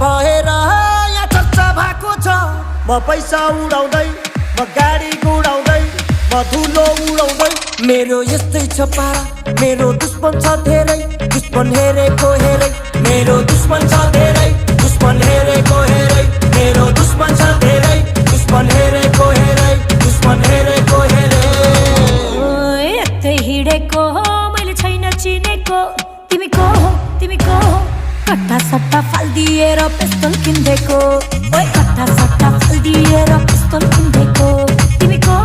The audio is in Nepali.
भएर यहाँ चर्चा भएको छ। म पैसा उडाउँदै, म गाडी गुडाउँदै, म धुलो उडाउँदै। मेरो यस्तै छ पारा, मेरो दुश्मन छ धेरै, दुश्मन हेरेको हेरै। मेरो दुश्मन छ धेरै, दुश्मन हेरेको हेरै। मेरो दुश्मन छ धेरै, दुश्मन हेरेको हेरै, दुश्मन हेरेको हेरै। यतै हिँडेको हो मैले छैन चिनेको। तिमी को हो, तिमी को हो? कट्टा सट्टा फालिदिएर पिस्तोल किन्देको। ओए कट्टा सट्टा फालिदिएर पिस्तोल किन्देको। तिमी को